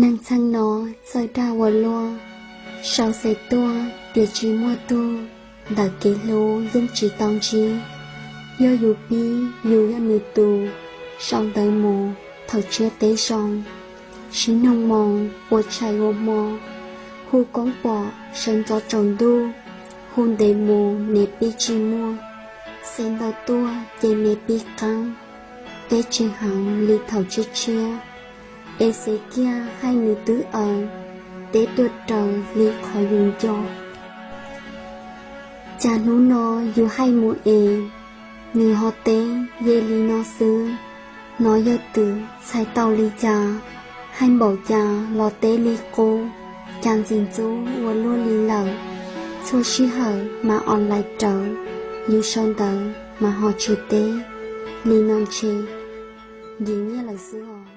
Neeg txheej no txawj dag ua luaj, sau xes tuaj tias tsis muaj tug, ntawm kev hlub yeej tsis tau ntsib. Yog yus pib yus yog nws tus, sau ntawv mus thaum tsiab teb zoo, sib noog moo ua tshais ua hmo, hu koob pom sawv ntxov tsaus ntuj, hu ntev mus niam pib tsis muaj, xes ntau tuaj ces niam pib qeeb, peb tsis heev li thaum tshiab tshiab. Es xes kiag hais nws twb aws, teb tuaj raws li qhov yus nco. Cas hnub no yus hais mus es, nws ho teb ye li no xwb. Hnov yog twm txhais tau li cas, hais npaum cas los teb li qub, cas ntxim ntxub ua luaj li lawm. Txhua sij hawm mas online rawv, yus sau ntawv mas ho tsis teb, li no ntshe yim nyiaj lawm xwb os.